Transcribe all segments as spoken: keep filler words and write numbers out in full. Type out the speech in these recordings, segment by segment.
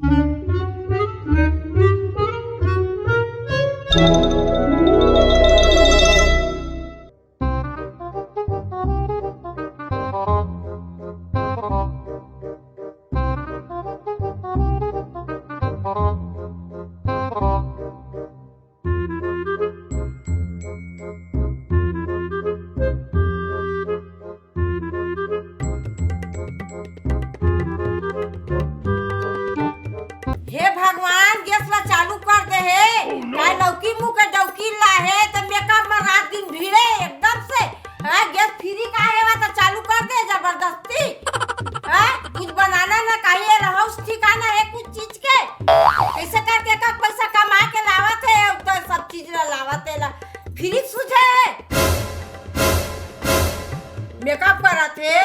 हे भगवान, गैस ला चालू कर दे हे। काय लौकी मुंह के डौकी ला हे, त मेकअप में रात दिन भीड़े एकदम से। हाँ, गैस फ्री का हे, वा त चालू कर दे जबरदस्ती। हाँ, कुछ बनाना ना, कहीं ये रहो ठिकाना है कुछ चीज के। कैसे करके का पैसा कमा के लावत है, तो सब चीज ला लावत है ला। फ्री सूझे है। मेकअप करत हे,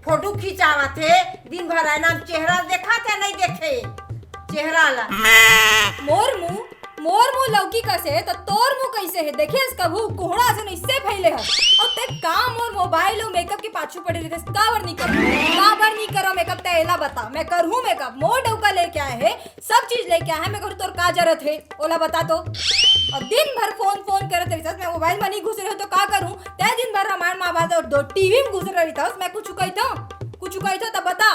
फोटो खिंचावत हे, दिन भर आईना में चेहरा देखत हे, नहीं देखे चेहरा ला। मोर मुंह, मोर मुंह लौकी कस हे, त तोर मुंह कैसे हे? देखे हस कभू कोहड़ा असन ऐसे फैले हस। अउ ते का मोर मोबाइल अउ मेकअप के पाछू पड़े रहिथस? काबर नहीं करो, काबर नहीं करो मेकअप? ते एला बता, मैं करहूं मेकअप। मोर डौका लेके आए हे, सब चीज लेके आए हे, मैं कहूं तोर का जरूरत हे, ओला बता तो। अउ दिन भर फोन फोन करत रहिथस, मैं मोबाइल में नहीं घुस रहे तो का करूं? तै दिन भर रामायण महाभारत अउ दो टीवी में घुस रहिथस, मैं कुछ कहिथों, कुछ कहिथों त बता।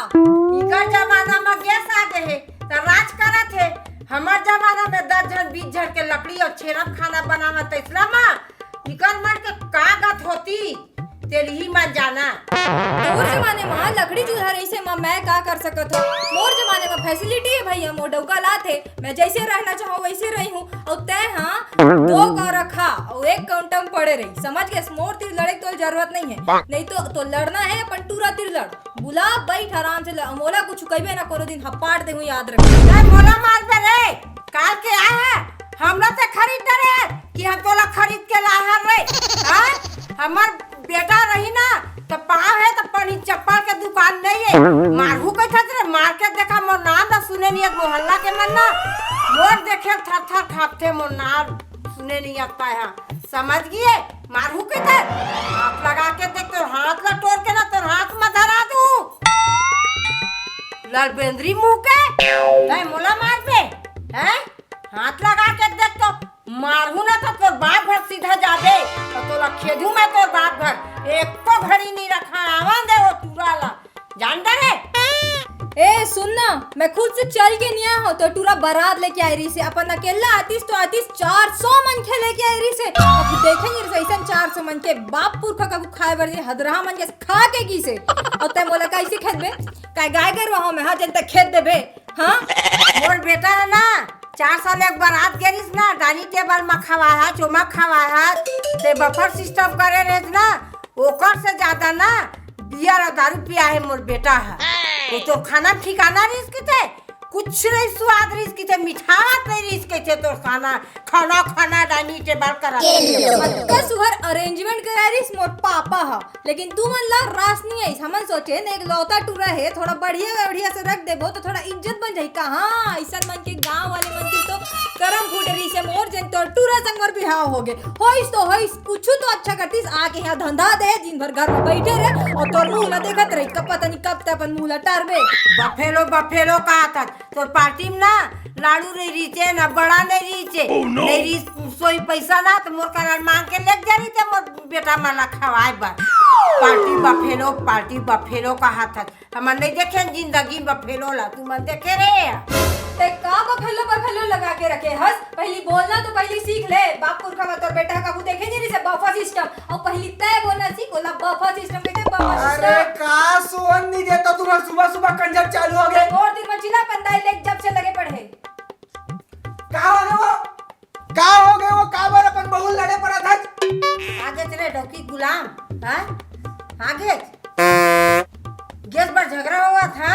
इकर जमाना में गैस आ गए हे, त राज करत हे। हमर जमाना में दस झन बीस झन के लकड़ी अउ छेरम खाना बनावत, तैसला मा इकर मन के का गत होती, तेल ही मन जाना। तोर जमाने म लकड़ी चूल्हा रहिसे म मैं का कर सकत हूँ? मोर जमाने म फैसिलिटी हे भैया, मोर डौका लात हे, मैं जैसे रहना चाहूँ वैसे रही हूँ। अउ तै हाँ दो का रखा अउ एक काउंटर में पड़े रही, समझ गए? मोर तीर लड़े के तो जरूरत नहीं है, नहीं तो, तो लड़ना है अपन टूरा तीर लड़। बुला, बैठ आराम से, ल-, मोला कुछ कहिबे ना, कोनो दिन हपाट दे हूँ, याद रख। ए, मोला मार बे रे, काल के आए है, हमरा से खरीद दे रे, कि हम तोला खरीद के लाए हन रे। हाँ? हमर बेटा रही ना, त पाँव है त पनी चप्पल के दुकान नहीं है। मारहू कहिथस रे, मार के देखा, मोर नाम ना सुने नहीं है, मोहल्ला के मन ना, मोर देखे थर थर कांपथे, मोर नाम सुने नहीं आता है। समझ गए? मारहू कहिथस, हाथ लगा के देख, तोर हाथ ला टोर के ना, तोर हाथ में धरा दूँ। ललबेंदरी मुंह के, तै मोला मारबे, हैं? हाथ लगा के देख तो, मारहूं ना तो तोर बाप घर सीधा जाबे, तो तोला खेदहूं मैं तोर बाप घर। एको घड़ी नहीं रखा, आवन दे वो टूरा ला, जान दे रे। ए, सुन ना, मैं खुद से चल के नहीं आया हूँ, तो टूरा बारात लेके आई रहिसे, अपन अकेला आतिस तो आतिस, चार सौ मनखे लेके आई रहिसे। अब देखे नहीं रहिसे, ऐसन चार सौ मनखे, बाप पुरखा का खाए बर जे हदरहा मन जैसे खा के गिसे। अउ तै मोला कैसे खेदबे? काय गाय गरुवा हो मैं, हाँ, जनता खेद देबे, हाँ? मोर बेटा है ना, चार साल एक बारात गे रहिस ना, डाइनिंग टेबल में खवाए हा, चोमा खवाए हा, ते बफर सिस्टम करे रहिस ना, ओकर से ज्यादा ना, बियर और दारू पिया है मोर बेटा है। तो तोर खाना ठिकाना रहिस किथे, कुछ नहीं स्वाद रहिस किथे, मिठावत नहीं रहिस किथे तोर खाना, खाना, खाना डाइनिंग टेबल करा। अतका सुघर अरेंजमेंट करा रहिस मोर पापा ह, लेकिन तू मन ला रास नहीं आइस। हमन सोचे न एकलौता टूरा हे, थोड़ा बढ़िया बढ़िया से रख देबो तो थोड़ा इज्जत बन जाही। कहाँ अइसन मन के, गांव वाले मन के तो करम फूट रहिसे मोर, जेन तोर टूरा संग मोर बिहाव हो गे। होइस तो होइस, कुछु तो अच्छा करतिस, आके यहाँ धंधा दे, दिन भर घर में बैठे रहे और तोर मुंह ला देखत रही, कब पता नहीं कब ते अपन मुंह ला टारबे। बफेलो, बफेलो कहा था, तोर पार्टी में ना लाड़ू नहीं रहिसे, ना बड़ा नहीं रहिसे, नहीं रहिस सोई पैसा ना, तो मोर करा मांग के लेके जा रहिसे, मोर बेटा मन ला खवाए बर। पार्टी बफेलो, पार्टी बफेलो कहा था। हमन नहीं देखे जिंदगी बफेलो ला, तुमन देखे रे? ते का बफेलो बफेलो लगा के रखे हस? पहली बोलना तो पहली सीख ले। बाप पुरखा में तोर बेटा कभू देखे नहीं रहिसे बफर सिस्टम। अउ पहली तय बोलना सीख, ओला बफर सिस्टम कहते, बफर सिस्टम। अरे का सोन नहीं देता तुम्हारा, सुबह सुबह कंजर चालू हो गए। मोर दिन में चिल्ला पंदाई लेके जब से लगे पड़े। का हो गए वो? का हो गए वो? काबर अपन बहू लड़े पड़ा था? आगे चले डौकी गुलाम, हाँ? आगे। गैस बर झगड़ा हुआ था,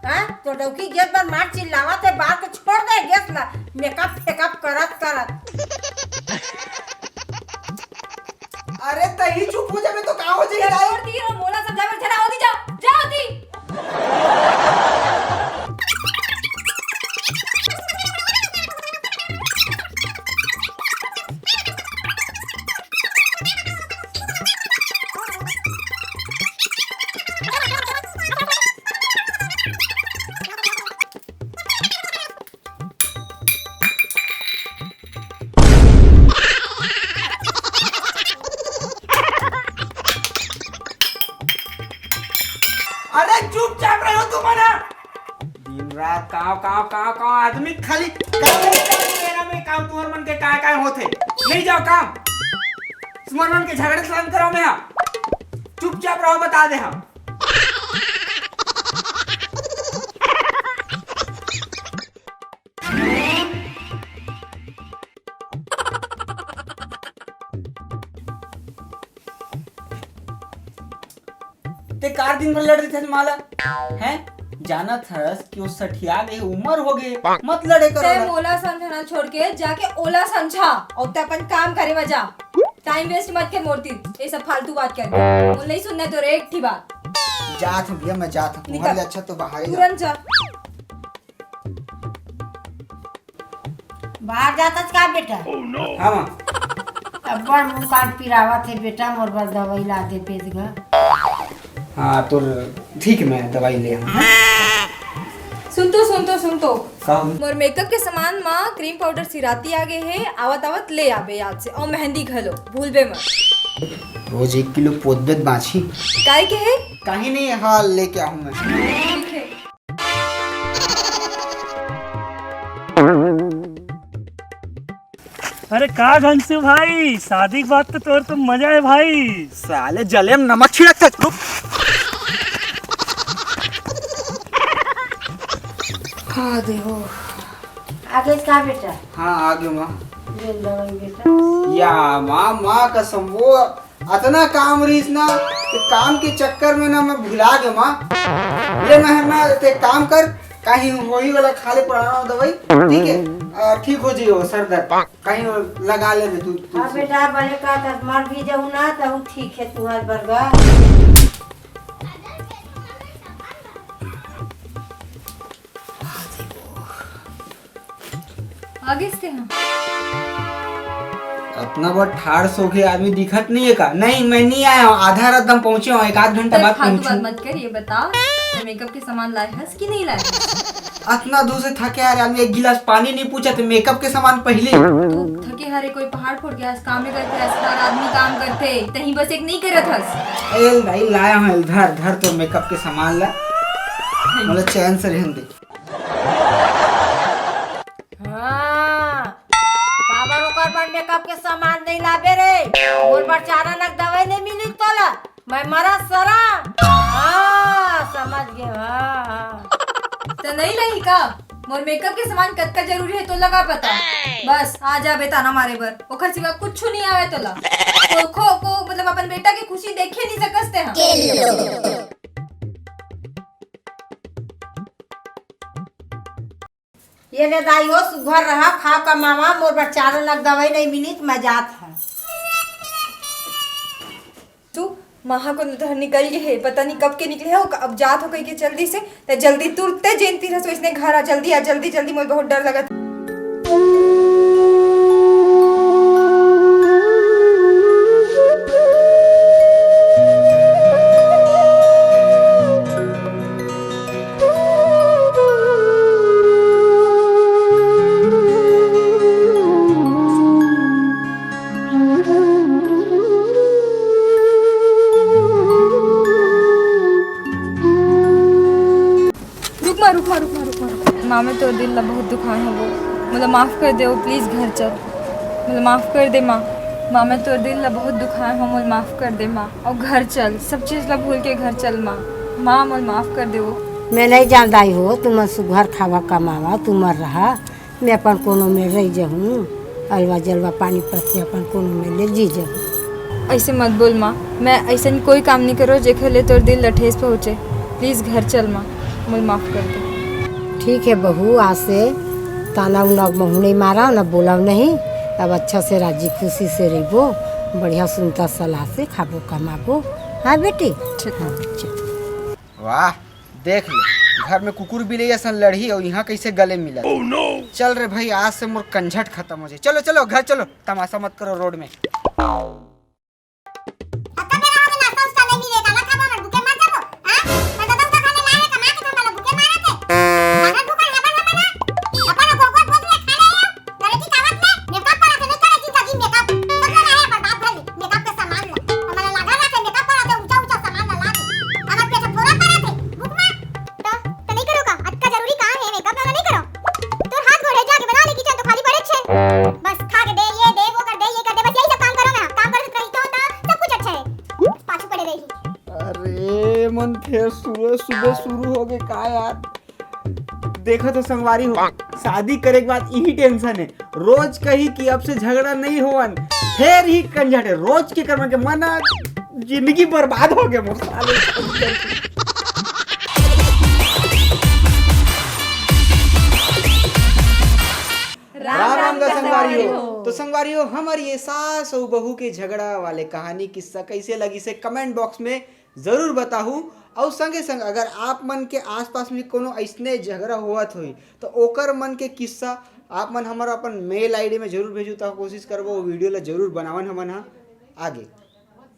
हाँ? तो डौकी गैस बर मार चिल्लावत है, बाहर के छोड़ दे गैस ला, मेकअप फेकअप करत करत। अरे तही चुप हो जाबे तो का हो जाही? छोड़ दी और मोला समझा में झगड़ा होती, जा, जा होती। काव, काव, काव, आदमी खाली काम नहीं करते, मेरा में काम तुम्हार मन के काय, काय होथे। नहीं जाओ काम। तुम्हार मन के झगड़े से करो मैं, हाँ। चुपचाप रहो, बता दे हम। ते कार दिन भर लड़ देथे माला, हैं? जानत हस कि वो सठिया गे, उमर हो गे, मत लड़े करो ते ना। मोला समझाना छोड़ के जाके ओला समझा, अउ ते अपन काम करे में जा। टाइम वेस्ट मत कर मोर तीर, ये सब फालतू बात कर। मोला नहीं सुनना तोर एक ठी बात। जात हूँ भैया, मैं जात हूँ। निकल। तुम्हारे लिए अच्छा तो बाहर ही जाओ। तुरंत जा। बाहर जात हस का बेटा? हाँ, माँ। अब्बड़ मुंह कान पिरावत हे बेटा, मोर बर दवाई ला दे बेदगा। हाँ, तो ठीक, मैं दवाई ले आऊँ। सुन तो, सुन तो, सुन तो। का हो? मोर मेकअप के सामान मा क्रीम पाउडर सिराती आ गे हे, आवत आवत ले आबे याद से, अउ मेहंदी घलो भूलबे मत। रोज एक किलो पोतबे त बाँची। काय के हे? कहीं नहीं, हाँ, लेके आऊँ मैं। ठीक है। अरे का घनसू भाई, शादी के बाद तो तोर तो मजा है भाई। साले जले में नमक छिड़क था। रुक। हाँ, देहो। आगे का बेटा? हाँ, आगे माँ। ले दवाई बेटा। या माँ, माँ कसम, वो अतना काम रहिस ना, कि काम के चक्कर में ना मैं भुला गे माँ। ले मैं, मैं ते काम कर, कहीं होही वाला खा ले पुराना दवाई, ठीक है? आ, ठीक हो जाइयो सर दर्द, कहीं लगा ले तू, तू हाँ से। बेटा, बने का कर, मर भी जाऊ ना, तहु ठीक है तुहार बरगा। आ गिस ते ह। अतना बड़ ठाड़ सो के आदमी दिखत नहीं है का? नहीं, मैं नहीं आया हूँ, आधा रात हम पहुंचे हूँ, एक आध घंटा ते बाद फालतू बात पहुंचूं। मत कर, ये बता, ते मेकअप के सामान लाए हस कि नहीं लाए हस? अतना दूर से थके हारे आदमी एक गिलास पानी नहीं पूछा, ते मेकअप के सामान पहले। तू थके हारे कोई पहाड़ फोड़ के हस, काम में करते हस, हर आदमी काम करते, तहीं बस एक नहीं करत हस। एल भाई लाया हूँ, एल धर, धर तो मेकअप के सामान ला, मतलब चैन से रहन दे। हाँ, काबर ओकर बर मेकअप के सामान नहीं लाबे रे? मोर बर चार आना के दवाई नहीं मिली तोला? मैं मरा सरा। हाँ, समझ गए। हाँ, हाँ। तो नहीं लही का? मोर मेकअप के सामान कतका जरूरी है, तोला का पता? बस, आ जाबे ताना मारे बर। ओकर सिवा कुछ नहीं आवे तोला। को, को, को, मतलब अपन बेटा की खुशी देखे नहीं सकस ते हम। ये ले दाई हो, सुघर रहा, खा कमावा, मोर बर चार आना के दवाई नहीं मिली त मैं जात हूँ। तू महा को उधर निकल गए है, पता नहीं कब के निकले हो, अब जात हो कह के जल्दी से, ते जल्दी तुरते जेन तीर हस वैसने घर आ, जल्दी आ, जल्दी, जल्दी, मोर बहुत डर लगत। रुक माँ, रुक माँ, रुक माँ, रुक माँ, रुक माँ। माँ, मैं तोर दिल ला बहुत दुखाए हवो, मोला माफ कर दे, प्लीज घर चल, मोला माफ कर दे माँ। माँ, मैं तोर दिल ला बहुत दुखाए हवो, मोला माफ कर दे माँ, अउ घर चल, सब चीज ला भूल के घर चल माँ। माँ, मोला माफ कर दे वो। मैं नहीं जान दाई हो, तुमन सुघर खावा कमावा, तुमन रहा, मैं अपन कोनो में रह जाहूँ, अलवा जलवा पानी पस के अपन कोनो में ले जी जाहूँ। ऐसे मत बोल माँ, मैं ऐसन कोई काम नहीं करो जेकर ले तोर दिल ला ठेस पहुँचे। प्लीज घर चल माँ, मोला माफ कर दे। ठीक है बहू, आज से ताना उना महू नहीं मारा, ना बोला नहीं। अब अच्छा से राजी खुशी से रहिबो, बढ़िया सुनता सलाह से खाबो कमाबो। हाँ बेटी? ठीक। हाँ, चल। वाह, देख ले, घर में कुकुर बिलई असन लड़ही अउ इहाँ कैसे गले मिलत। चल रे भाई, आज से मोर कंझट खत्म हो जाए। चलो, चलो, घर चलो, तमाशा मत करो रोड में। अतका बेरा हो गे, नाश्ता उस्ता नहीं मिले, काला खाबो हमन, भूखे मर जाबो। हाँ? मैं तो दस खाने लाए, कमा के तो हमला भूखे मारत हे। अगर भूखन हबन हबन ना, अपन गोगो गोद में खा ले। लड़की कावत में मेकअप करा के नहीं करे, जिंदा जिन मेकअप। सब लोग आए अपन बाप घर ले, मेकअप के सामान ला। हमारा लगा ला के मेकअप करा के ऊंचा ऊंचा सामान ला ला दे। अगर पेट फोड़ा पड़ा थे, भूख मार। तो, तो नहीं करो का? अतका जरूरी काम है मेकअप वाला, नहीं करो? हे, सुबह सुबह शुरू हो गए का यार? देखो तो संगवारी हो, शादी करे के बाद यही टेंशन है। रोज कही कि अब से झगड़ा नहीं होवन, फिर ही कंझट है। रोज के कर्म के मन जिंदगी बर्बाद हो गए मोर साले। राम राम गा संगवारी हो। तो संगवारी हो, हमर ये सास अउ बहू के झगड़ा वाले कहानी किस्सा कैसे लगी से कमेंट बॉक्स में जरूर बताहू। अउ संगे संग अगर आप मन के आसपास में कोनो अइसने झगड़ा होवत होई तो ओकर मन के किस्सा आप मन हमर अपन मेल आईडी में जरूर भेजू, तो कोशिश करबो वो वीडियो ला जरूर बनावन हमन हा आगे।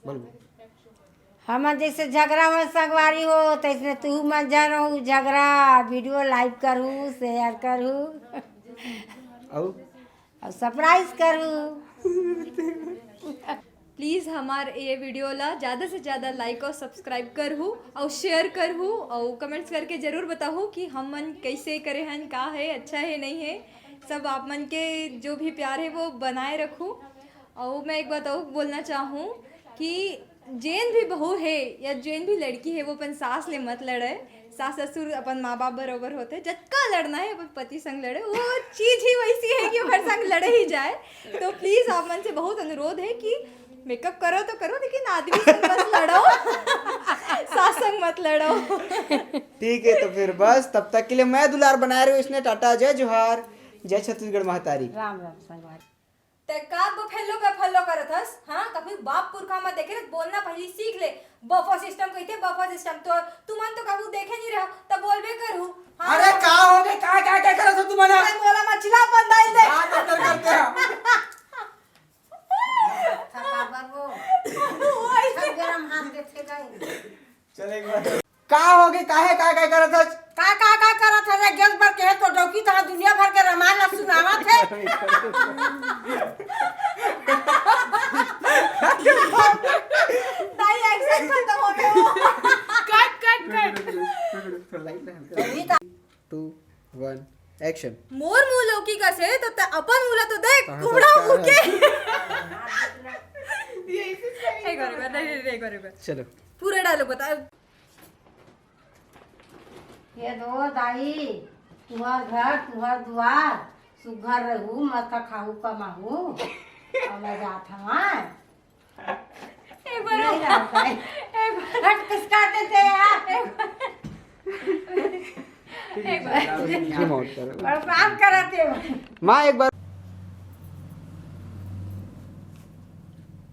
बोलबो। हमन जैसे झगड़ा हो संगवारी हो, तैसने तू मन झन हो झगड़ा, वीडियो लाइक करहू, शेयर करहू। अउ अउ सरप्राइज करहू। प्लीज हमार ये वीडियो ला ज्यादा से ज्यादा लाइक और सब्सक्राइब करहू और शेयर करहू और कमेंट्स करके जरूर बताहू कि हम मन कैसे करे हन, का है, अच्छा है, नहीं है। सब आप मन के जो भी प्यार है वो बनाए रखू। और मैं एक बात और बोलना चाहूँ कि जेन भी बहू है या जेन भी लड़की है वो अपन सास ले मत लड़े। सास ससुर अपन माँ बाप बरोबर होते, जतका लड़ना है अपन पति संग लड़े, वो चीज ही वैसी है कि ओकर संग लड़े ही जाए। तो प्लीज आप मन से बहुत अनुरोध है कि मेकअप करो तो करो, लेकिन आदमी संग मत लड़ो। सास संग मत लड़ो। ठीक है, तो फिर बस तब तक के लिए मैं दुलार बनाए रहे इसने टाटा, जय जोहार, जय छत्तीसगढ़ महतारी। राम राम संगवारी। ते का बफेलो बफेलो करत हस? हाँ, कभी बाप पुरखा म देखे रहे, बोलना पहली सीख ले। बफो सिस्टम कहिथे, बफो सिस्टम। तो तुमन तो कभू देखे नहीं रहो, त बोलबे करू। हाँ। अरे का हो गए, का का का करत हो तुमन? अरे मोला मछला बंदाई दे। का कर करते हैं? थका बाबू। वो ऐसे थक गरम हाथ देथे गए। चल एक बार। का हो गए, काहे का का करत हस? का का का करत हस रे? गैस बर के है तो डौकी तहा दुनिया भर के रामायण ला सुनावत है। दाई एक्शन खत्म हो गया। कट कट कट। To one action. मोर मुंह लौकी कस हे तो ते अपन मुंह ला तो देख, कहाँ कुबड़ा संस्कार मुंह के। है? एक बार, एक बार, नहीं, नहीं, नहीं, एक बार, एक बार। चलो। पूरा डायलॉग बता। ये दो दाई, तुहर घर, तुहर दुआर, सुघर रहू, मस्त खाहू, कमाहू, अउ मैं जात हवं। एक बार नहीं और। रहता है। एक बार। हट, किसका देते हैं आप? एक बार। एक बार। रिमोट करो। बर्बाद कराते हो। माँ, एक बार।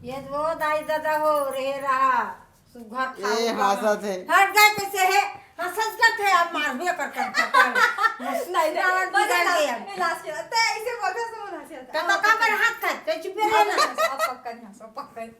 ये दो दाई ददा हो रे रहा। सुघर खाऊ ए, का हंसत हे। हट गए कैसे है? हंसत का थे, अब मार भी कर कर कर। नहीं, नहीं, मजा बस आ गया। ए, लास्ट के, ते ऐसे बोलते हैं, तो हंस आता। तो, तो का पर हाथ खा, तो चुप रहे ना। अब पक्का नहीं हंसो, पक्का नहीं।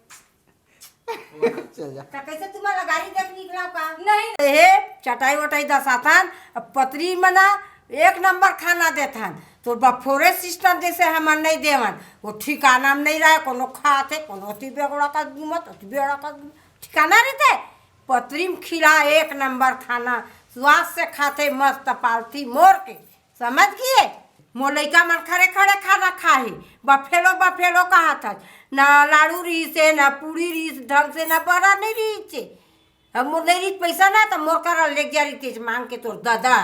चल जा। तो कैसे तुम्हारा गाड़ी देख निकला का? नहीं। हे, चटाई वटाई दसाथन, अब पतरी मना, एक नंबर खाना देथन। तो बफोरे सिस्टम जैसे हमन नहीं देवन, वो ठिकाना में नहीं रहे, कोनो खाते, कोनो अति बेगड़ा का घूमत, अति बेगड़ा का घूमत। ठिकाना रहिथे, पतरी म खिला एक नंबर खाना, स्वाद से खाथे मस्त पालथी मोर के, समझ गिए? मोर लइका मन खड़े खड़े खाना खाही, बफेलो बफेलो कहत हस, ना लाड़ू रहिसे, ना पूड़ी रहिस, ढंग से ना बड़ा नहीं रहिसे। अब मोर नहीं रहिस पैसा ना, त मोर करा ले जा रहिस मांग के तोर दादा।